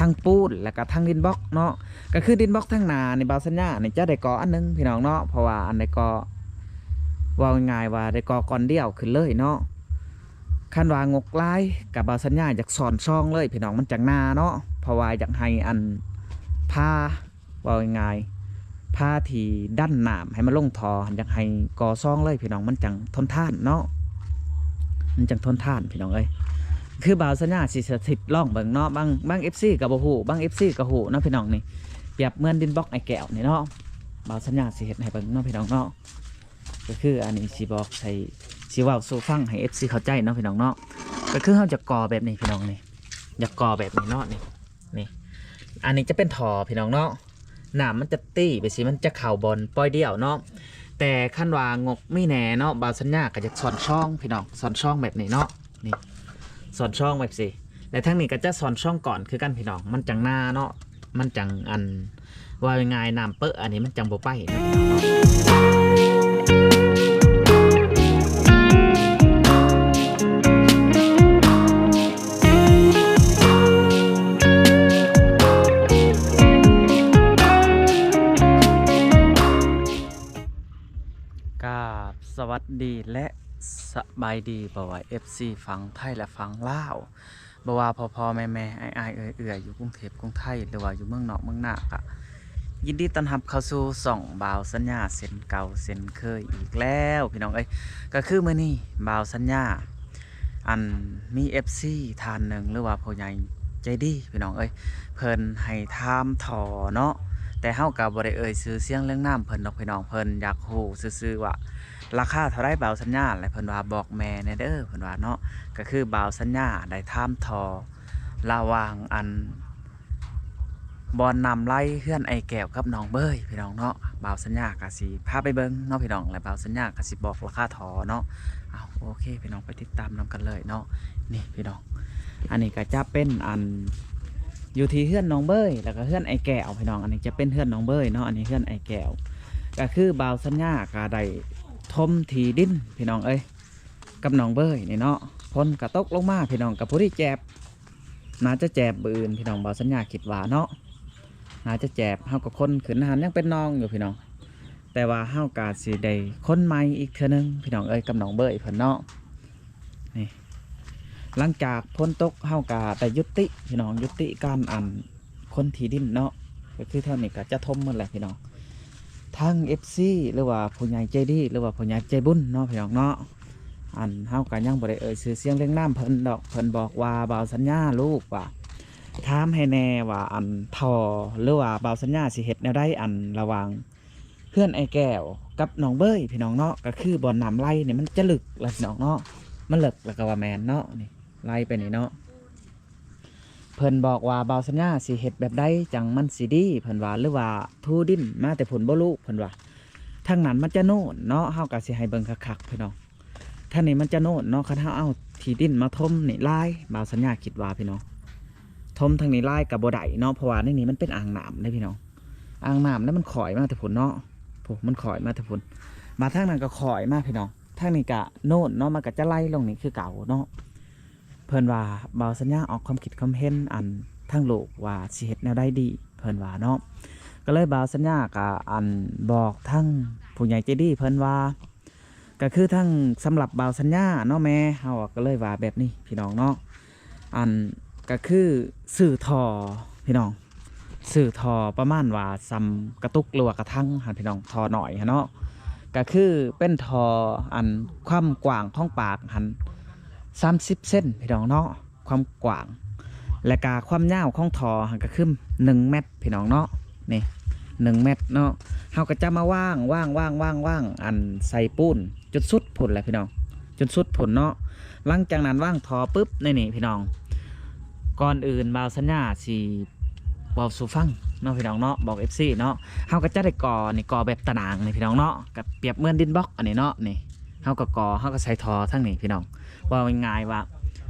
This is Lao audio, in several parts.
ທັງປູນ ແລ້ວກໍທັງດິນບລັອກເນາະ. ກໍຄືດິນບລັອກທາງໜ້ານີ້ ບ່າວສັນຍານີ້ຈະໄດ້ກໍ່ອັນໜຶ່ງພີ່ນ້ອງເນາະ, ເພາະວ່າອັນໃດກໍ ເວົ້າງ່າຍໆວ່າໄດ້ກໍ່ກ້ອນດຽວຂຶ້ນເລີຍເນາະ. ຄັນວ່າງົກຫຼາຍກໍ ບ່າວສັນຍາຢາກຊ້ອນຊ່ອງເລີຍພີ່ນ້ອງ, ມັນຈັ່ງໜາເນາະ, ເພາະວ່າຢາກໃຫ້ອັນ ພາ ເວົ້າງ່າຍໆ ພາທີ່ດັນນ້ຳໃຫ້ມັນລົງທໍ່ ຢາກໃຫ້ກໍ່ຊ່ອງເລີຍພີ່ນ້ອງ, ມັນຈັ່ງທົນທານເນາະ, ມັນຈັ່ງທົນທານພີ່ນ້ອງເອີຍ. ຄືບ່າວສັນຍາຊິສາທິດລອງເບິ່ງເນາະ, ບາງ ບາງເອັຟຊີກໍບໍ່ຮູ້ ບາງເອັຟຊີກໍຮູ້ເນາະພີ່ນ້ອງ. ນີ້ປຽບເໝືອນດິນບລັອກອ້າຍແກ້ວນີ້ເນາະ, ບ່າວສັນຍາຊິເຮັດໃຫ້ເບິ່ງເນາະພີ່ນ້ອງເນາະ. ກໍຄືອັນນີ້ຊິບອກໃສ່ ຊິເວົ້າສູ່ຟັງໃຫ້ເອັຟຊີເຂົ້າໃຈເນາະພີ່ນ້ອງເນາະ. ກໍຄືເຮົາຈະກໍ່ແບບນີ້ພີ່ນ້ອງ, ນີ້ ຢາກກໍ່ແບບນີ້ເນາະ, ນີ້ ນີ້ ອັນນີ້ຈະເປັນທໍ່ພີ່ນ້ອງເນາະ. ນ້ຳມັນຈະຕີໄປຊີ້ ມັນຈະເຂົ້າບ່ອນປ່ອຍດຽວເນາະ. ແຕ່ຄັນວ່າງົກມີແດ່ເນາະ, ບ່າວສັນຍາກໍຢາກຊ້ອນຊ່ອງພີ່ນ້ອງ, ຊ້ອນຊ່ອງແບບນີ້ເນາະ, ນີ້ ຊ້ອນຊ່ອງແບບຊີ້. ແລະທາງນີ້ກໍຈະຊ້ອນຊ່ອງກ່ອນຄືກັນພີ່ນ້ອງ, ມັນຈັ່ງໜາເນາະ, ມັນຈັ່ງອັນ ເວົ້າງ່າຍໆ ນ້ຳເປິອັນນີ້ມັນຈັ່ງບໍ່ໄປເນາະ. ກາບສະຫວັດດີ ແລະ ສະບາຍດີ ບໍ່ວ່າເອັຟຊີຝັ່ງໄທ ແລະ ຝັ່ງລາວ. ບໍ່ວ່າພໍ່ໆ ແມ່ໆ ອ້າຍໆ ເອື້ອຍໆ ຢູ່ກຸງເທບກຸງໄທ ຫຼືວ່າຢູ່ເມືອງນອກເມືອງນາ ກະຍິນດີຕ້ອນຮັບເຂົ້າສູ່ຊ່ອງບ່າວສັນຍາເຊັ່ນເກົ່າເຊັ່ນເຄີຍອີກແລ້ວພີ່ນ້ອງເອີຍ. ກະຄືມື້ນີ້ບ່າວສັນຍາ ອັນ ມີເອັຟຊີທ່ານໜຶ່ງ ຫຼືວ່າຜູ້ໃຫຍ່ໃຈດີພີ່ນ້ອງເອີຍ, ເພິ່ນໃຫ້ຖາມທໍ່ເນາະ, ແຕ່ເຮົາກະບໍ່ໄດ້ເອີ່ຍຊື່ສຽງເລື່ອງນາມເພິ່ນດອກພີ່ນ້ອງ. ເພິ່ນຢາກຮູ້ຊື່ໆວ່າ ລາຄາເທົ່າໃດບ່າວສັນຍາ ແລະ ເພິ່ນວ່າບອກແມ່ແດ່ເດີ ເພິ່ນວ່າເນາະ. ກໍຄືບ່າວສັນຍາໄດ້ຖາມທໍ່ລະຫວ່າງອັນບ່ອນນ້ຳໄຫຼເຮືອນອ້າຍແກ້ວກັບນ້ອງເບີຍພີ່ນ້ອງເນາະ. ບ່າວສັນຍາກໍຊິພາໄປເບິ່ງເນາະພີ່ນ້ອງ ແລະ ບ່າວສັນຍາກໍຊິບອກລາຄາທໍ່ເນາະ. ເອົາ ໂອເຄ ພີ່ນ້ອງໄປຕິດຕາມນຳກັນເລີຍເນາະ. ນີ້ພີ່ນ້ອງ ອັນນີ້ກໍຈະເປັນອັນ ຢູ່ທີ່ເຮືອນນ້ອງເບີຍ ແລ້ວກໍເຮືອນອ້າຍແກ້ວພີ່ນ້ອງ. ອັນນີ້ຈະເປັນເຮືອນນ້ອງເບີຍເນາະ, ອັນນີ້ເຮືອນອ້າຍແກ້ວ. ກໍຄືບ່າວສັນຍາກໍໄດ້ຖົມທີ່ດິນພີ່ນ້ອງເອີຍ ກັບນ້ອງເບີຍນີ້ເນາະ. ຝົນກໍຕົກລົງມາພີ່ນ້ອງ ກໍພໍດີແຈບ, ໜ້າຈະແຈບມື້ອື່ນພີ່ນ້ອງ ບ່າວສັນຍາຄິດວ່າເນາະ, ໜ້າຈະແຈບ. ເຮົາກໍຂົນຂຶ້ນຫັ້ນ ຍັງເປັນໜອງຢູ່ພີ່ນ້ອງ, ແຕ່ວ່າເຮົາກໍຊິໄດ້ຂົນໃໝ່ອີກເທື່ອໜຶ່ງພີ່ນ້ອງເອີຍ ກັບນ້ອງເບີຍເພິ່ນເນາະ. ນີ້ ຫຼັງຈາກຝົນຕົກ ເຮົາກະໄດ້ຍຸຕິພີ່ນ້ອງ, ຍຸຕິການອັນຂົນທີ່ດິນເນາະ. ກໍຄືແຖວນີ້ກະຈະຖົມໝົດແຫຼະພີ່ນ້ອງ, ທັງເອັຟຊີ ຫຼືວ່າຜູ້ໃຫຍ່ໃຈດີ ຫຼືວ່າຜູ້ໃຫຍ່ໃຈບຸນເນາະພີ່ນ້ອງເນາະ. ອັນ ເຮົາກະຍັງບໍ່ໄດ້ເອີ່ຍຊື່ສຽງເລື່ອງນາມເພິ່ນດອກ. ເພິ່ນບອກວ່າ ບ່າວສັນຍາລູກວ່າ ຖາມໃຫ້ແດ່ວ່າ ອັນ ທໍ່ ຫຼືວ່າ ບ່າວສັນຍາຊິເຮັດແນວໃດ ອັນ ລະຫວ່າງ ເຮືອນອ້າຍແກ້ວກັບນ້ອງເບີຍພີ່ນ້ອງເນາະ. ກໍຄືບ່ອນນ້ຳໄຫຼນີ້ມັນຈະເລິກລະພີ່ນ້ອງເນາະ, ມັນເລິກລະກໍວ່າແມ່ນເນາະ. ນີ້ໄຫຼໄປນີ້ເນາະ. ເພິ່ນບອກວ່າ ບ່າວສັນຍາຊິເຮັດແບບໃດຈັ່ງມັນຊິດີ ເພິ່ນວ່າ, ຫຼືວ່າຖູດິນມາແຕ່ພຸ້ນບໍ່ລູກ ເພິ່ນວ່າ. ທາງນັ້ນມັນຈະໂນນເນາະ, ເຮົາກໍຊິໃຫ້ເບິ່ງຄັກໆ ພີ່ນ້ອງ. ທາງນີ້ມັນຈະໂນນເນາະ, ຄັນເຮົາເອົາທີ່ດິນມາຖົມນີ້ຫຼາຍ ບ່າວສັນຍາຄິດວ່າພີ່ນ້ອງ, ຖົມທາງນີ້ຫຼາຍກໍບໍ່ໄດ້ເນາະ, ເພາະວ່າໃນນີ້ມັນເປັນອ່າງນ້ຳເດ້ພີ່ນ້ອງ. ອ່າງນ້ຳແລ້ວມັນຂ້ອຍມາແຕ່ພຸ້ນເນາະ, ໂອ້ ມັນຂ້ອຍມາແຕ່ພຸ້ນ, ມາທາງນັ້ນກໍຂ້ອຍມາພີ່ນ້ອງ. ທາງນີ້ກໍໂນນເນາະ, ມັນກໍຈະໄຫຼລົງນີ້ຄືເກົ່າເນາະ. ເພິ່ນວ່າ ບ່າວສັນຍາອອກຄວາມຄິດຄວາມເຫັນ ອັນ ທາງລູກວ່າຊິເຮັດແນວໃດດີ ເພິ່ນວ່າເນາະ. ກໍເລີຍບ່າວສັນຍາກໍ ອັນ ບອກທາງຜູ້ໃຫຍ່ໃຈດີເພິ່ນວ່າ ກໍຄືທັງສຳລັບບ່າວສັນຍາເນາະແມ່, ເຮົາກໍເລີຍວ່າແບບນີ້ພີ່ນ້ອງເນາະ, ອັນ ກໍຄືຊື້ທໍ່ພີ່ນ້ອງ, ຊື້ທໍ່ປະມານວ່າສ່ຳກະຕຸກ ຫຼືວ່າກະຖັງຫັ້ນພີ່ນ້ອງ, ທໍ່ນ້ອຍຫັ້ນເນາະ. ກໍຄືເປັນທໍ່ ອັນ ຄວາມກວ້າງຂອງປາກຫັ້ນສາມສິບເຊັນພີ່ນ້ອງເນາະ ຄວາມກວ້າງ, ແລະກະຄວາມຍາວຂອງທໍ່ຫັ້ນກໍຄືໜຶ່ງແມັດພີ່ນ້ອງເນາະ. ນີ້ ໜຶ່ງແມັດເນາະ, ເຮົາກໍຈະມາວາງ ວາງ ວາງ ວາງ ວາງ ອັນ ໃສ່ປູນຈົນສຸດພຸ້ນແຫຼະພີ່ນ້ອງ, ຈົນສຸດພຸ້ນເນາະ. ຫຼັງຈາກນັ້ນວາງທໍ່ປຶບ ໃນນີ້ພີ່ນ້ອງ, ກ່ອນອື່ນບ່າວສັນຍາຊິເວົ້າສູ່ຟັງເນາະພີ່ນ້ອງເນາະ, ບອກເອັຟຊີເນາະ, ເຮົາກໍຈະໄດ້ກໍ່ນີ້ ກໍ່ແບບຕາໜ່າງນີ້ພີ່ນ້ອງເນາະ, ກໍປຽບເໝືອນດິນບລັອກອັນນີ້ເນາະ. ນີ້ ເຮົາກໍກໍ່ ເຮົາກໍໃສ່ທໍ່ທາງນີ້ພີ່ນ້ອງ. ເວົ້າງ່າຍໆວ່າ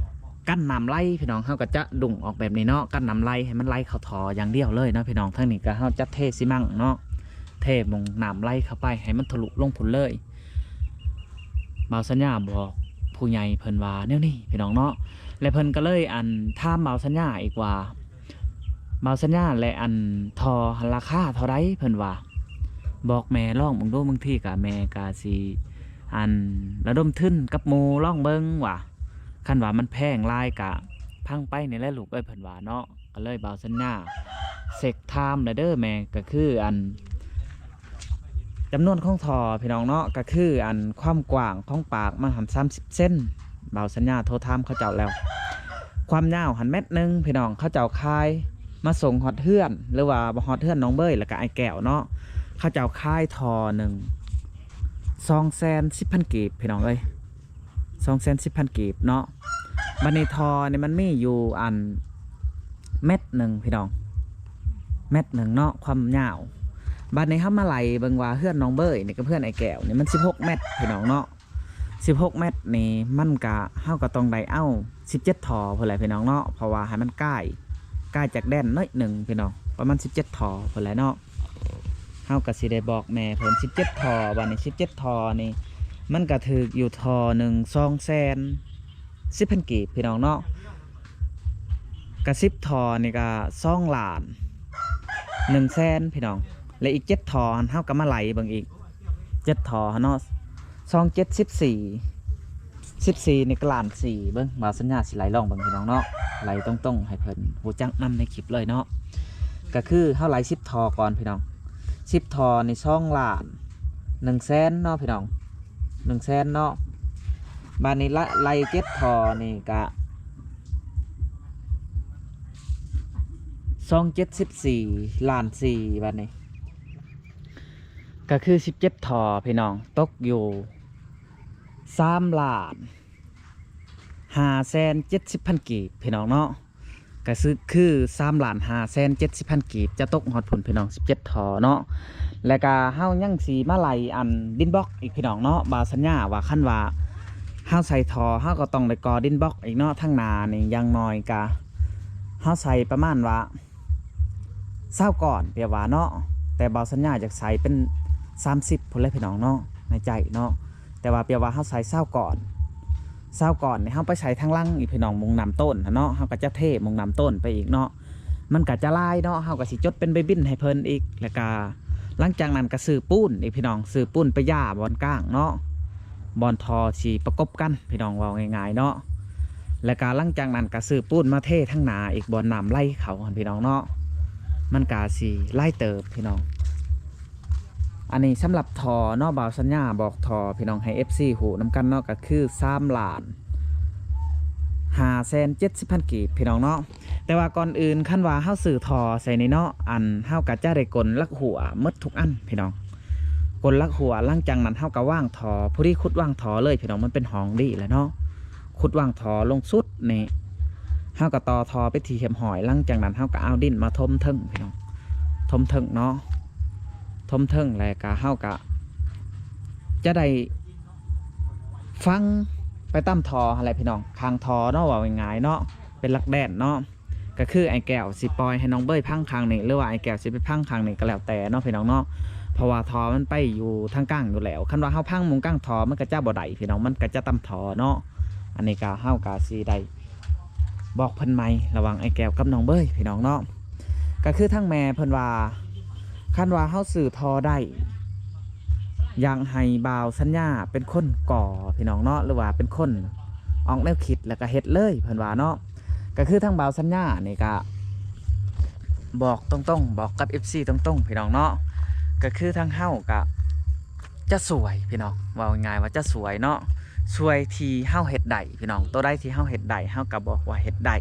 ກັນນ້ຳໄຫຼພີ່ນ້ອງ, ເຮົາກໍຈະດຸງອອກແບບນີ້ເນາະ, ກັນນ້ຳໄຫຼໃຫ້ມັນໄຫຼເຂົ້າທໍ່ຢ່າງດຽວເລີຍເນາະພີ່ນ້ອງ. ທາງນີ້ກໍເຮົາຈະເທຊີມັງເນາະ, ເທໝ່ອງນ້ຳໄຫຼເຂົ້າໄປໃຫ້ມັນທະລຸລົງພຸ້ນເລີຍ. ບ່າວສັນຍາບອກຜູ້ໃຫຍ່ເພິ່ນວ່າແນວນີ້ພີ່ນ້ອງເນາະ, ແລະເພິ່ນກໍເລີຍ ອັນ ຖາມບ່າວສັນຍາອີກວ່າ ບ່າວສັນຍາ ແລະ ອັນທໍ່ຫັ້ນລາຄາເທົ່າໃດເພິ່ນວ່າ? ບອກແມ່ລອງເບິ່ງດູ, ບາງທີກະແມ່ກະຊິ ອັນ ລະດົມທຶນກັບໝູ່ລອງເບິ່ງວ່າ ຄັນວ່າມັນແພງຫຼາຍກະພັງໄປນີ້ແຫຼະລູກເອີຍ ເພິ່ນວ່າເນາະ. ກໍເລີຍບ່າວສັນຍາເຊັກຖາມແລ້ວເດີແມ່ ກໍຄືອັນ ຈຳນວນຂອງທໍ່ພີ່ນ້ອງເນາະ ກໍຄືອັນຄວາມກວ້າງຂອງປາກມັນຫັ້ນສາມສິບເຊັນ. ບ່າວສັນຍາໂທຖາມເຂົາເຈົ້າແລ້ວ ຄວາມຍາວຫັ້ນແມັດໜຶ່ງພີ່ນ້ອງ ເຂົາເຈົ້າຂາຍມາສົ່ງຮອດເຮືອນ ຫຼືວ່າຮອດເຮືອນນ້ອງເບີຍ ແລ້ວກໍອ້າຍແກ້ວເນາະ ເຂົາເຈົ້າຂາຍທໍ່ໜຶ່ງສອງແສນສິບພັນກີບພີ່ນ້ອງເອີຍ. ສອງແສນສິບພັນກີບເນາະ. ບັດນີ້ທໍ່ນີ້ມັນມີຢູ່ອັນແມັດໜຶ່ງພີ່ນ້ອງ ແມັດໜຶ່ງເນາະ ຄວາມຍາວ. ບັດນີ້ເຮົາມາໄລ່ເບິ່ງວ່າເຮືອນນ້ອງເບີຍນີ້ກັບເຮືອນອ້າຍແກ້ວນີ້ມັນສິບຫົກແມັດພີ່ນ້ອງເນາະ. ສິບຫົກແມັດນີ້ມັນກະ ເຮົາກໍຕ້ອງໄດ້ເອົາສິບເຈັດທໍ່ພຸ້ນແຫຼະພີ່ນ້ອງເນາະ ເພາະວ່າໃຫ້ມັນກາຍ ກາຍຈາກແດນໜ້ອຍໜຶ່ງພີ່ນ້ອງ ປະມານສິບເຈັດທໍ່ພຸ້ນແຫຼະເນາະ. ເຮົາກໍຊິໄດ້ບອກແມ່ເພິ່ນສິບເຈັດທໍ່. ບັດນີ້ສິບເຈັດທໍ່ນີ້ ມັນກໍຖືກຢູ່ທໍ່ໜຶ່ງສອງແສນສິບພັນກີບພີ່ນ້ອງເນາະ. ກະສິບທໍ່ນີ້ກະສອງລ້ານໜຶ່ງແສນພີ່ນ້ອງ ແລະ ອີກເຈັດທໍ່ຫັ້ນ ເຮົາກໍມາໄລ່ເບິ່ງອີກ ເຈັດທໍ່ຫັ້ນເນາະ ສອງເຈັດສິບສີ່ ສິບສີ່ນີ້ກໍລ້ານສີ່. ເບິ່ງ ບ່າວສັນຍາຊິໄລ່ລອງເບິ່ງພີ່ນ້ອງເນາະ ໄລ່ຕົງໆໃຫ້ເພິ່ນຮູ້ຈັກນຳໃນຄລິບເລີຍເນາະ. ກໍຄືເຮົາໄລ່ສິບທໍ່ກ່ອນພີ່ນ້ອງ ສິບທໍ່ນີ້ສອງລ້ານໜຶ່ງແສນເນາະພີ່ນ້ອງ ໜຶ່ງແສນເນາະ. ບາດນີ້ລະ ໄລ່ເຈັດທໍ່ນີ້ກະສອງເຈັດສິບສີ່ ລ້ານສີ່. ບາດນີ້ ກໍຄືສິບເຈັດທໍ່ພີ່ນ້ອງ ຕົກຢູ່ສາມລ້ານຫ້າແສນເຈັດສິບພັນກີບພີ່ນ້ອງເນາະ. ກໍຄື ຄືສາມລ້ານຫ້າແສນເຈັດສິບພັນກີບ ຈະຕົກຮອດພຸ້ນພີ່ນ້ອງ ສິບເຈັດທໍ່ເນາະ. ແລ້ວກໍເຮົາຍັງຊິມາໄລ່ອັນດິນບລັອກອີກພີ່ນ້ອງເນາະ. ບ່າວສັນຍາວ່າຄັນວ່າເຮົາໃສ່ທໍ່ ເຮົາກໍຕ້ອງໄດ້ກໍ່ດິນບລັອກອີກເນາະ ທາງໜ້ານີ້ ຢ່າງໜ້ອຍກໍເຮົາໃສ່ປະມານວ່າ ຊາວກ້ອນ ປຽວ່າເນາະ ແຕ່ບ່າວສັນຍາຢາກໃສ່ເປັນສາມສິບພຸ້ນແຫຼະພີ່ນ້ອງເນາະ ໃນໃຈເນາະ. ແຕ່ວ່າປຽວ່າເຮົາໃສ່ຊາວກ້ອນ ຊາວກ້ອນນີ້ເຮົາໄປໃສ່ທາງຫຼັງອີກພີ່ນ້ອງ ໝ່ອງນ້ຳຕົ້ນຫັ້ນເນາະ ເຮົາກໍຈະເທໝ່ອງນ້ຳຕົ້ນໄປອີກເນາະ ມັນກໍຈະຫຼາຍເນາະ. ເຮົາກໍຊິຈົດເປັນໃບບິນໃຫ້ເພິ່ນອີກ ແລ້ວກໍຫຼັງຈາກນັ້ນກໍຊື້ປູນອີກພີ່ນ້ອງ ຊື້ປູນໄປຢາບ່ອນກາງເນາະ ບ່ອນທໍ່ຊິປະກົບກັນ ພີ່ນ້ອງເວົ້າງ່າຍໆເນາະ. ແລ້ວກະຫຼັງຈາກນັ້ນກະຊື້ປູນມາເທທາງໜ້າອີກ ບ່ອນນ້ຳໄຫຼເຂົ້າຫັ້ນພີ່ນ້ອງເນາະ ມັນກະຊິຫຼາຍເຕີບພີ່ນ້ອງ. ອັນນີ້ສຳລັບທໍ່ເນາະ ບ່າວສັນຍາບອກທໍ່ພີ່ນ້ອງໃຫ້ເອັຟຊີຮູ້ນຳກັນເນາະ ກະຄືສາມລ້ານຫ້າແສນເຈັດສິບພັນກີບພີ່ນ້ອງເນາະ. ແຕ່ວ່າກ່ອນອື່ນ ຄັນວ່າເຮົາຊື້ທໍ່ໃສ່ນີ້ເນາະ ອັນ ເຮົາກະຈະໄດ້ກົນລັກຮົ້ວໝົດທຸກອັນພີ່ນ້ອງ ກົນລັກຮົ້ວ. ຫຼັງຈາກນັ້ນເຮົາກະວາງທໍ່ ພໍດີຂຸດວາງທໍ່ເລີຍພີ່ນ້ອງ ມັນເປັນຮ່ອງດີແຫຼະເນາະ ຂຸດວາງທໍ່ລົງສຸດນີ້ ເຮົາກະຕໍ່ທໍ່ເປັນທີ່ຮຽບຮ້ອຍ. ຫຼັງຈາກນັ້ນເຮົາກະເອົາດິນມາຖົມເທິງພີ່ນ້ອງ ຖົມເທິງເນາະ ຖົມເທິງ ແລ້ວກະເຮົາກະຈະໄດ້ຝັງໄປຕາມທໍ່ຫັ້ນແຫຼະພີ່ນ້ອງ ຂ້າງທໍ່ເນາະ ເວົ້າງ່າຍໆເນາະ ເປັນຫຼັກແດນເນາະ. ກໍຄືອ້າຍແກ້ວຊິປ່ອຍໃຫ້ນ້ອງເບີຍຝັງຂ້າງນີ້ ຫຼືວ່າອ້າຍແກ້ວຊິໄປຝັງຂ້າງນີ້ກໍແລ້ວແຕ່ເນາະພີ່ນ້ອງເນາະ ເພາະວ່າທໍ່ມັນໄປຢູ່ທາງກາງຢູ່ແລ້ວ. ຄັນວ່າເຮົາຝັງໝ່ອງກາງທໍ່ ມັນກໍຈະບໍ່ໄດ້ພີ່ນ້ອງ ມັນກໍຈະຕຳທໍ່ເນາະ. ອັນນີ້ກໍ ເຮົາກໍຊິໄດ້ບອກເພິ່ນໃໝ່ ລະຫວ່າງອ້າຍແກ້ວກັບນ້ອງເບີຍພີ່ນ້ອງເນາະ. ກໍຄືທາງແມ່ເພິ່ນວ່າ ຄັນວ່າເຮົາຊື້ທໍ່ໄດ້ ຢາກໃຫ້ບ່າວສັນຍາເປັນຄົນກໍ່ພີ່ນ້ອງເນາະ ຫຼືວ່າເປັນຄົນອອກແນວຄິດ ແລ້ວກໍເຮັດເລີຍ ເພິ່ນວ່າເນາະ. ກໍຄືທາງບ່າວສັນຍານີ້ກະບອກຕົງໆ ບອກກັບເອັຟຊີຕົງໆ ພີ່ນ້ອງເນາະ ກໍຄືທາງເຮົາກະຈະຊ່ວຍພີ່ນ້ອງ ເວົ້າງ່າຍໆວ່າຈະຊ່ວຍເນາະ ຊ່ວຍທີ່ເຮົາເຮັດໄດ້ພີ່ນ້ອງ. ໂຕໃດທີ່ເຮົາເຮັດໄດ້ ເຮົາກະບອກວ່າເຮັດໄດ້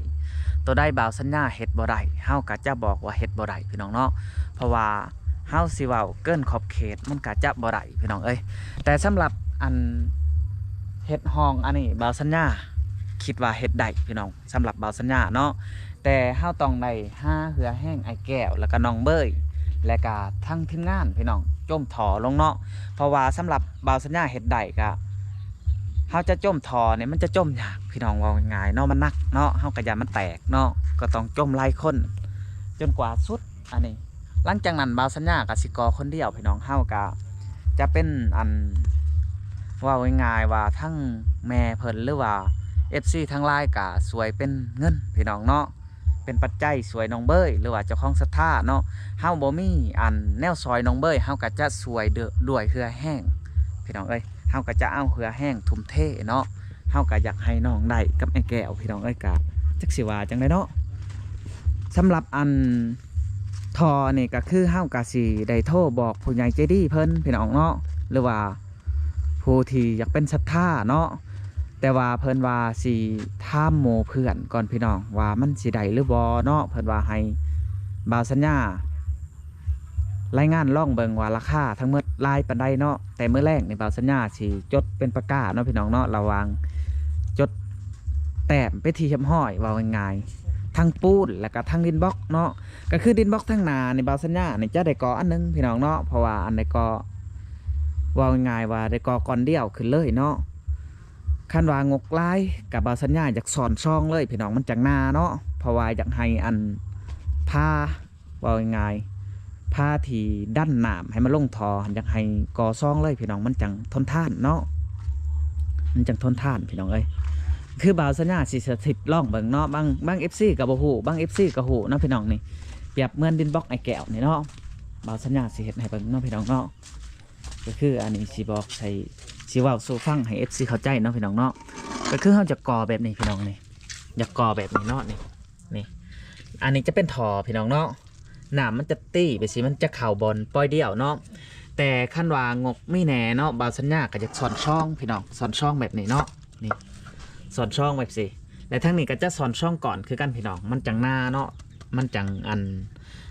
ໂຕໃດບ່າວສັນຍາເຮັດບໍ່ໄດ້ ເຮົາກະຈະບອກວ່າເຮັດບໍ່ໄດ້ພີ່ນ້ອງເນາະ ເພາະວ່າ ເຮົາຊິເວົ້າເກີນຂອບເຂດ ມັນກະຈະບໍ່ໄດ້ພີ່ນ້ອງເອີຍ. ແຕ່ສຳລັບອັນເຮັດຫ້ອງອັນນີ້ ບ່າວສັນຍາຄິດວ່າເຮັດໄດ້ພີ່ນ້ອງ ສຳລັບບ່າວສັນຍາເນາະ. ແຕ່ເຮົາຕ້ອງໄດ້ຫາເຫື່ອແຮງອ້າຍແກ້ວ ແລ້ວກະນ້ອງເບີຍ ແລ້ວກະທັງທີມງານພີ່ນ້ອງ ຈົ່ມທໍ່ລົງເນາະ ເພາະວ່າສຳລັບບ່າວສັນຍາເຮັດໄດ້ກະ ເຮົາຈະຈົ່ມທໍ່ນີ້ ມັນຈະຈົ່ມຍາກພີ່ນ້ອງ ເວົ້າງ່າຍໆເນາະ ມັນໜັກເນາະ ເຮົາກະຢ້ານມັນແຕກເນາະ ກໍຕ້ອງຈົ່ມຫຼາຍຄົນຈົນກວ່າສຸດ. ອັນນີ້ ຫຼັງຈາກນັ້ນບ່າວສັນຍາກໍຊິກໍ່ຄົນດຽວພີ່ນ້ອງ ເຮົາກໍຈະເປັນອັນ ເວົ້າງ່າຍໆວ່າທັງແມ່ເພິ່ນ ຫຼືວ່າເອັຟຊີທັງຫຼາຍກໍຊ່ວຍເປັນເງິນພີ່ນ້ອງເນາະ. ເປັນປັດໄຈຊ່ວຍນ້ອງເບີຍ ຫຼືວ່າເຈົ້າຂອງສັດທາເນາະ. ເຮົາບໍ່ມີອັນແນວຊ່ອຍນ້ອງເບີຍ ເຮົາກໍຈະຊ່ວຍເດີ ດ້ວຍເຫື່ອແຮງ ພີ່ນ້ອງເອີຍ. ເຮົາກໍຈະເອົາເຫື່ອແຮງທຸ່ມເທເນາະ. ເຮົາກໍຢາກໃຫ້ນ້ອງໄດ້ກັບອ້າຍແກ້ວ ພີ່ນ້ອງເອີຍ. ກໍຈັກຊິວ່າຈັ່ງໃດເນາະ. ສຳລັບອັນທໍ່ນີ້ກໍຄືເຮົາກໍຊິໄດ້ໂທບອກຜູ້ໃຫຍ່ໃຈດີເພິ່ນ ພີ່ນ້ອງເນາະ ຫຼືວ່າ ຜູ້ທີ່ຢາກເປັນສັດທາເນາະ. ແຕ່ວ່າເພິ່ນວ່າຊິຖາມໝູ່ເພື່ອນກ່ອນ ພີ່ນ້ອງ ວ່າມັນຊິໄດ້ຫຼືບໍ່ເນາະ. ເພິ່ນວ່າໃຫ້ບ່າວສັນຍາລາຍງານລອງເບິ່ງວ່າລາຄາທັງໝົດຫຼາຍປານໃດເນາະ. ແຕ່ມື້ແລງນີ້ບ່າວສັນຍາຊິຈົດເປັນປາກກາເນາະ ພີ່ນ້ອງເນາະ, ລະຫວ່າງຈົດແຕ້ມເປັນທີ່ຮຽບຮ້ອຍ ເວົ້າງ່າຍໆ ທັງປູນ ແລ້ວກະທັງດິນບລັອກເນາະ. ກໍຄືດິນບລັອກທາງໜ້ານີ້ ບ່າວສັນຍານີ້ຈະໄດ້ກໍ່ອັນໜຶ່ງ ພີ່ນ້ອງເນາະ, ເພາະວ່າອັນໃດກໍ ເວົ້າງ່າຍໆວ່າໄດ້ກໍ່ກ້ອນດຽວຂຶ້ນເລີຍເນາະ. ຄັນວ່າງົບຫຼາຍກໍ ບ່າວສັນຍາຢາກຊ້ອນຊ່ອງເລີຍ ພີ່ນ້ອງ, ມັນຈັ່ງໜາເນາະ, ເພາະວ່າຢາກໃຫ້ອັນພາ ເວົ້າງ່າຍໆ ພາທີ່ດັນນ້ຳໃຫ້ມັນລົງທໍ່ ຢາກໃຫ້ກໍ່ຊ່ອງເລີຍ ພີ່ນ້ອງ, ມັນຈັ່ງທົນທານເນາະ, ມັນຈັ່ງທົນທານ ພີ່ນ້ອງເອີຍ. ຄືບ່າວສັນຍາຊິສາທິດລອງເບິ່ງເນາະ, ບາງ ບາງເອັຟຊີກໍບໍ່ຮູ້ ບາງເອັຟຊີກໍຮູ້ເນາະ ພີ່ນ້ອງ. ນີ້ປຽບເໝືອນດິນບລັອກອ້າຍແກ້ວນີ້ເນາະ, ບ່າວສັນຍາຊິເຮັດໃຫ້ເບິ່ງເນາະ ພີ່ນ້ອງເນາະ. ກໍຄືອັນນີ້ຊິບອກໃສ່ ຊິເວົ້າສູ່ຟັງໃຫ້ເອັຟຊີເຂົ້າໃຈເນາະ ພີ່ນ້ອງເນາະ. ກໍຄືເຮົາຈະກໍ່ແບບນີ້ ພີ່ນ້ອງ, ນີ້ ຢາກກໍ່ແບບນີ້ເນາະ, ນີ້ ນີ້ ອັນນີ້ຈະເປັນທໍ່ ພີ່ນ້ອງເນາະ, ນ້ຳມັນຈະຕີໄປຊິ ມັນຈະເຂົ້າບ່ອນປ່ອຍດຽວເນາະ. ແຕ່ຄັນວ່າງົບມີແດ່ເນາະ ບ່າວສັນຍາກໍຢາກຊ້ອນຊ່ອງ ພີ່ນ້ອງ, ຊ້ອນຊ່ອງແບບນີ້ເນາະ, ນີ້ ຊ້ອນຊ່ອງແບບຊີ້. ແລະທາງນີ້ກໍຈະຊ້ອນຊ່ອງກ່ອນຄືກັນ ພີ່ນ້ອງ, ມັນຈັ່ງໜາເນາະ, ມັນຈັ່ງອັນ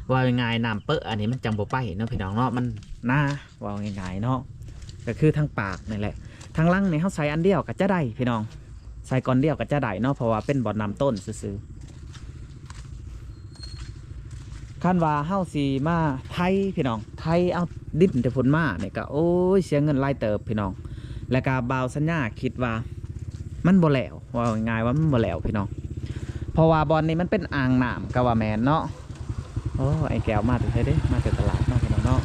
ເວົ້າງ່າຍໆ ນ້ຳເປິອັນນີ້ມັນຈັ່ງບໍ່ໄປເນາະ ພີ່ນ້ອງເນາະ, ມັນໜາ ເວົ້າງ່າຍໆເນາະ. ກໍຄືທາງປາກນີ້ແຫຼະ, ທາງຫຼັງນີ້ເຮົາໃສ່ອັນດຽວກໍຈະໄດ້ ພີ່ນ້ອງ, ໃສ່ກ້ອນດຽວກໍຈະໄດ້ເນາະ, ເພາະວ່າເປັນບ່ອນນ້ຳຕົ້ນຊື່ໆ. ຄັນວ່າເຮົາຊິມາໄຖ ພີ່ນ້ອງ, ໄຖເອົາດິນແຕ່ພຸ້ນມານີ້ກໍ ໂອ້ຍ ເສຍເງິນຫຼາຍເຕີບ ພີ່ນ້ອງ. ແລ້ວກໍບ່າວສັນຍາຄິດວ່າມັນບໍ່ແລ້ວ, ເວົ້າງ່າຍໆວ່າມັນບໍ່ແລ້ວ ພີ່ນ້ອງ, ເພາະວ່າບ່ອນນີ້ມັນເປັນອ່າງນ້ຳກໍວ່າແມ່ນເນາະ. ໂອ້ ອ້າຍແກ້ວມາແຕ່ໃສເດ້? ມາແຕ່ຕະຫຼາດເນາະ ພີ່ນ້ອງເນາະ.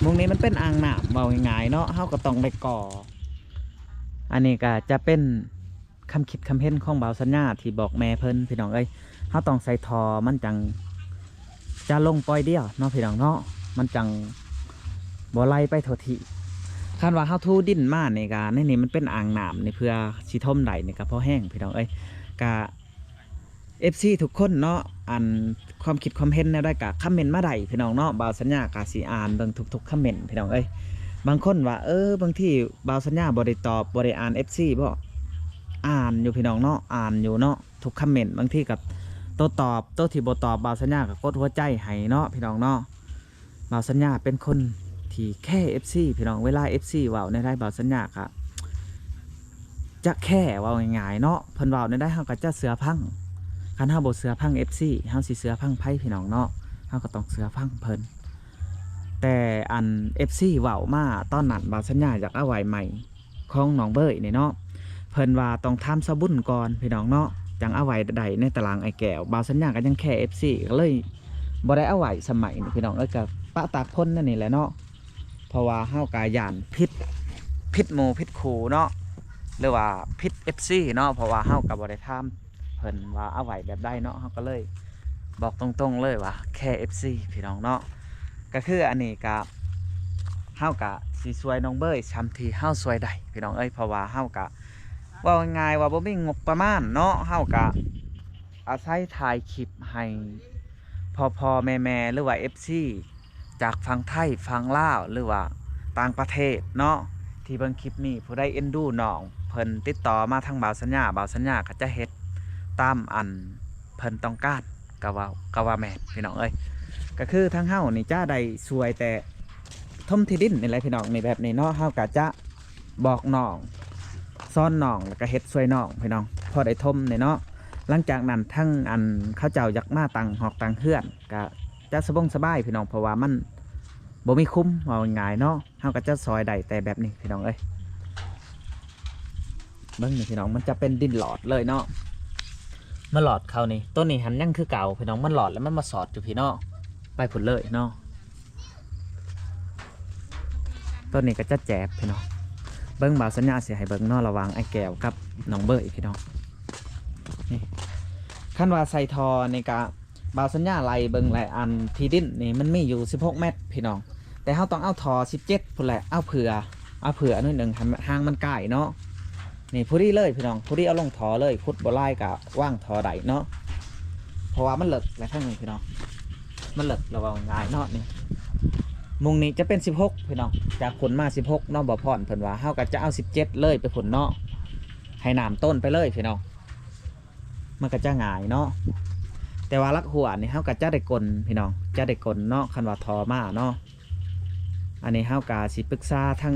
ໝ່ອງນີ້ມັນເປັນອ່າງນ້ຳ ເວົ້າງ່າຍໆເນາະ, ເຮົາກໍຕ້ອງໄດ້ກໍ່. ອັນນີ້ກໍຈະເປັນຄຳຄິດຄຳເຫັນຂອງບ່າວສັນຍາທີ່ບອກແມ່ເພິ່ນ ພີ່ນ້ອງເອີຍ, ເຮົາຕ້ອງໃສ່ທໍ່ ມັນຈັ່ງຈະລົງປ່ອຍດຽວເນາະ ພີ່ນ້ອງເນາະ, ມັນຈັ່ງບໍ່ໄຫຼໄປທົ່ວທີ່. ຄັນວ່າເຮົາຖູດິນມານີ້ກະ ໃນນີ້ມັນເປັນອ່າງນ້ຳນີ້ ເພື່ອຊິຖົມໄດ້ນີ້ກະພໍແຮງ ພີ່ນ້ອງເອີຍ. ກະ ເອັຟຊີທຸກຄົນເນາະ, ອັນຄວາມຄິດຄວາມເຫັນແນວໃດກະຄອມເມັນມາໄດ້ ພີ່ນ້ອງເນາະ, ບ່າວສັນຍາກະຊິອ່ານເບິ່ງທຸກໆຄອມເມັນ ພີ່ນ້ອງເອີຍ. ບາງຄົນວ່າ ເອີ ບາງທີບ່າວສັນຍາບໍ່ໄດ້ຕອບ ບໍ່ໄດ້ອ່ານເອັຟຊີບໍ? ອ່ານຢູ່ ພີ່ນ້ອງເນາະ, ອ່ານຢູ່ເນາະ ທຸກຄອມເມັນ. ບາງທີກໍໂຕຕອບ ໂຕທີ່ບໍ່ຕອບ ບ່າວສັນຍາກໍກົດຫົວໃຈໃຫ້ເນາະ ພີ່ນ້ອງເນາະ. ບ່າວສັນຍາເປັນຄົນທີ່ແຄເອັຟຊີ ພີ່ນ້ອງ, ເວລາເອັຟຊີເວົ້າແນວໃດ ບ່າວສັນຍາກະຈະແຄ, ເວົ້າງ່າຍໆເນາະ, ເພິ່ນເວົ້າແນວໃດເຮົາກໍຈະເຊື່ອຟັງ. ຄັນເຮົາບໍ່ເຊື່ອຟັງເອັຟຊີ ເຮົາຊິເຊື່ອຟັງໃຜ ພີ່ນ້ອງເນາະ? ເຮົາກໍຕ້ອງເຊື່ອຟັງເພິ່ນ. ແຕ່ອັນເອັຟຊີເວົ້າມາຕອນນັ້ນ ບ່າວສັນຍາຢາກເອົາໄວ້ໃໝ່ ຂອງນ້ອງເບີຍນີ້ເນາະ, ເພິ່ນວ່າຕ້ອງຖາມສາວບຸນກ່ອນ ພີ່ນ້ອງເນາະ, ຈັ່ງເອົາໄວ້ໄດ້ໃນຕາລາງອ້າຍແກ້ວ. ບ່າວສັນຍາກໍຍັງແຄເອັຟຊີ ກໍເລີຍບໍ່ໄດ້ເອົາໄວ້ສະໄໝນີ້ ພີ່ນ້ອງເອີຍ, ກໍປະຕາກພົນແນວນີ້ແຫຼະເນາະ. ເພາະວ່າເຮົາກໍຢ້ານຜິດ ຜິດໝູ່ຜິດຄູ່ເນາະ ຫຼືວ່າຜິດເອັຟຊີເນາະ, ເພາະວ່າເຮົາກໍບໍ່ໄດ້ຖາມ ເພິ່ນວ່າເອົາໄວ້ແບບໃດເນາະ, ເຮົາກໍເລີຍບອກຕົງໆເລີຍວ່າແຄເອັຟຊີ ພີ່ນ້ອງເນາະ. ກໍຄືອັນນີ້ກໍ ເຮົາກໍຊິຊ່ວຍນ້ອງເບີຍສ່ຳທີ່ເຮົາຊ່ວຍໄດ້ ພີ່ນ້ອງເອີຍ, ເພາະວ່າເຮົາກໍ ເວົ້າງ່າຍໆວ່າບໍ່ມີງົບປະມານເນາະ, ເຮົາກໍອາໄສຖ່າຍຄລິບໃຫ້ພໍ່ໆແມ່ໆ ຫຼືວ່າເອັຟຊີ ຈາກຝັ່ງໄທ ຝັ່ງລາວ ຫຼືວ່າຕ່າງປະເທດເນາະ ທີ່ເບິ່ງຄລິບນີ້, ຜູ້ໃດເອັນດູນ້ອງ ເພິ່ນຕິດຕໍ່ມາທາງບ່າວສັນຍາ, ບ່າວສັນຍາກໍຈະເຮັດຕາມອັນເພິ່ນຕ້ອງການ, ກໍເວົ້າ ກໍວ່າແມ່ນ ພີ່ນ້ອງເອີຍ. ກໍຄືທາງເຮົານີ້ຈະໄດ້ຊ່ວຍແຕ່ຖົມທີ່ດິນນີ້ແຫຼະ ພີ່ນ້ອງ, ນີ້ ແບບນີ້ເນາະ, ເຮົາກໍຈະບອກນ້ອງ ສອນນ້ອງ ແລ້ວກໍເຮັດຊ່ວຍນ້ອງ ພີ່ນ້ອງ, ພໍໄດ້ຖົມນີ້ເນາະ. ຫຼັງຈາກນັ້ນ ທາງອັນເຂົາເຈົ້າຢາກມາຕັ້ງຮອກຕັ້ງເຮືອນ ກະຈະສະບົງສະບາຍ ພີ່ນ້ອງ, ເພາະວ່າມັນບໍ່ມີຂຸມ ເວົ້າງ່າຍໆເນາະ, ເຮົາກໍຈະຊ່ອຍໄດ້ແຕ່ແບບນີ້ ພີ່ນ້ອງເອີຍ. ເບິ່ງນີ້ ພີ່ນ້ອງ, ມັນຈະເປັນດິນຫຼອດເລີຍເນາະ, ມາຫຼອດເຂົ້ານີ້. ໂຕນີ້ຫັ້ນຍັງຄືເກົ່າ ພີ່ນ້ອງ, ມັນຫຼອດແລ້ວມັນມາສອດຢູ່ພີ້ເນາະ, ໄປພຸ້ນເລີຍເນາະ. ໂຕນີ້ກໍຈະແຈບ ພີ່ນ້ອງ, ເບິ່ງ ບ່າວສັນຍາຊິໃຫ້ເບິ່ງເນາະ, ລະຫວ່າງອ້າຍແກ້ວກັບນ້ອງເບີຍ ພີ່ນ້ອງ. ນີ້ ຄັນວ່າໃສ່ທໍ່ນີ້ກະ ບ່າວສັນຍາໄລ່ເບິ່ງແຫຼະ ອັນທີ່ດິນນີ້ມັນມີຢູ່ສິບຫົກແມັດພີ່ນ້ອງ, ແຕ່ເຮົາຕ້ອງເອົາທໍ່ສິບເຈັດພຸ້ນແຫຼະ ເອົາເຜື່ອ ເອົາເຜື່ອໜ້ອຍໜຶ່ງໃຫ້ຮາງມັນກາຍເນາະ. ນີ້ພໍດີເລີຍພີ່ນ້ອງ ພໍດີເອົາລົງທໍ່ເລີຍ, ຂຸດບໍ່ຫຼາຍກະວາງທໍ່ໄດ້ເນາະ ເພາະວ່າມັນເລິກແຫຼະທາງນີ້ພີ່ນ້ອງ, ມັນເລິກລະເວົ້າງ່າຍເນາະ. ນີ້ມຸມນີ້ຈະເປັນສິບຫົກພີ່ນ້ອງ, ຈາກພຸ້ນມາສິບຫົກເນາະ ບ່າວພອນເພິ່ນວ່າ ເຮົາກະຈະເອົາສິບເຈັດເລີຍໄປພຸ້ນເນາະ ໃຫ້ນ້ຳຕົ້ນໄປເລີຍພີ່ນ້ອງ. ມັນກໍຈະງ່າຍເນາະ ແຕ່ວ່າຫຼັກຮົ້ວນີ້ເຮົາກໍຈະໄດ້ກົນພີ່ນ້ອງ ຈະໄດ້ກົນເນາະ ຄັນວ່າທໍ່ມາເນາະ. ອັນນີ້ເຮົາກໍຊິປຶກສາທາງ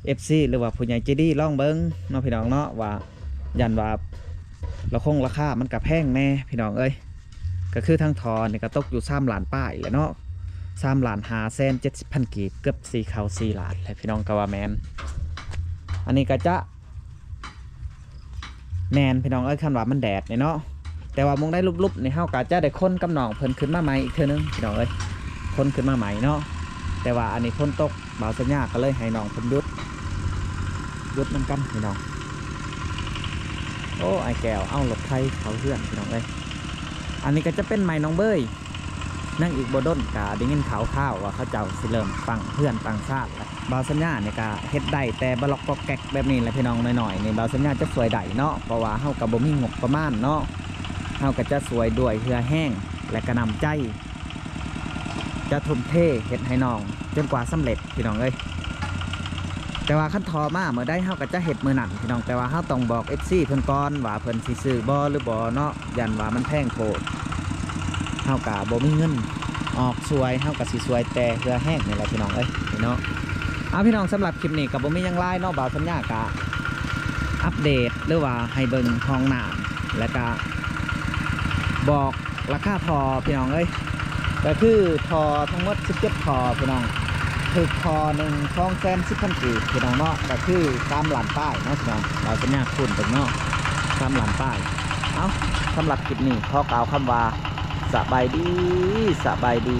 ເອັຟຊີ ຫຼືວ່າຜູ້ໃຫຍ່ໃຈດີລອງເບິ່ງເນາະພີ່ນ້ອງເນາະ ວ່າຢ້ານວ່າລະຄົງລາຄາມັນກໍແພງແດ່ພີ່ນ້ອງເອີຍ. ກໍຄືທາງທໍ່ນີ້ກໍຕົກຢູ່ສາມລ້ານປາຍແຫຼະເນາະ ສາມລ້ານຫ້າແສນເຈັດສິບພັນກີບ ເກືອບສີ່ເຂົ້າສີ່ລ້ານແຫຼະພີ່ນ້ອງ ກໍວ່າແມ່ນ. ອັນນີ້ກໍຈະ ແມ່ນພີ່ນ້ອງເອີຍ ຄັນວ່າມັນແດດນີ້ເນາະ. ແຕ່ວ່າໝ່ອງໃດຫຼຸບໆນີ້ ເຮົາກໍຈະໄດ້ຂົນກັບນ້ອງເພິ່ນຂຶ້ນມາໃໝ່ອີກເທື່ອໜຶ່ງພີ່ນ້ອງເອີຍ ຂົນຂຶ້ນມາໃໝ່ເນາະ. ແຕ່ວ່າອັນນີ້ຝົນຕົກ ບ່າວສັນຍາກໍເລີຍໃຫ້ນ້ອງເພິ່ນຢຸດ ຢຸດນຳກັນພີ່ນ້ອງ. ໂອ້ ອ້າຍແກ້ວເອົາລົດໄຖເຂົ້າເຮືອນພີ່ນ້ອງເອີຍ. ອັນນີ້ກໍຈະເປັນໄມ້ໜອງເບີຍ. ຍັງອີກບໍ່ດົນກະໄດ້ຍິນຂ່າວໆວ່າເຂົາເຈົ້າຊິເລີ່ມຕັ້ງເຮືອນຕັ້ງຊານແລ້ວ. ບ່າວສັນຍານີ້ກະເຮັດໄດ້ແຕ່ບະລັອກກອກແກກແບບນີ້ແຫຼະພີ່ນ້ອງ ນ້ອຍໆນີ້ ບ່າວສັນຍາຈະຊ່ວຍໄດ້ເນາະ ເພາະວ່າເຮົາກະບໍ່ມີງົບປະມານເນາະ. ເຮົາກະຈະຊ່ວຍດ້ວຍເຫື່ອແຮງ ແລະກະນ້ຳໃຈ ຈະທຸ່ມເທເຮັດໃຫ້ນ້ອງຈົນກວ່າສຳເລັດພີ່ນ້ອງເອີຍ. ແຕ່ວ່າຄັນທໍ່ມາມື້ໃດເຮົາກໍຈະເຮັດມື້ນັ້ນພີ່ນ້ອງ ແຕ່ວ່າເຮົາຕ້ອງບອກເອັຟຊີເພິ່ນກ່ອນວ່າເພິ່ນຊິຊື້ບໍ່ ຫຼືບໍ່ເນາະ ຢ້ານວ່າມັນແພງໂພດ ເຮົາກໍບໍ່ມີເງິນອອກຊ່ວຍ ເຮົາກໍຊິຊ່ວຍແຕ່ເຫື່ອແຮງນີ້ແຫຼະພີ່ນ້ອງເອີຍ ນີ້ເນາະ. ເອົາພີ່ນ້ອງ ສຳລັບຄລິບນີ້ກໍບໍ່ມີຫຍັງຫຼາຍເນາະ ບ່າວສັນຍາກໍອັບເດດ ຫຼືວ່າໃຫ້ເບິ່ງຫ້ອງນ້ຳ ແລ້ວກໍບອກ ລາຄາທໍ່ພີ່ນ້ອງເອີຍ ກໍຄືທໍ່ທັງໝົດສິບເຈັດທໍ່ພີ່ນ້ອງ ຖືກທໍ່ໜຶ່ງສອງແສນສິບພັນກີບພີ່ນ້ອງເນາະ ກໍຄືສາມລ້ານປາຍເນາະພີ່ນ້ອງ. ເອົາສັນຍາຄູນເບິ່ງເນາະ ສາມລ້ານປາຍ. ເອົາ ສຳລັບຄລິບນີ້ຂໍກ່າວຄຳວ່າ ສະບາຍດີ ສະບາຍດີ.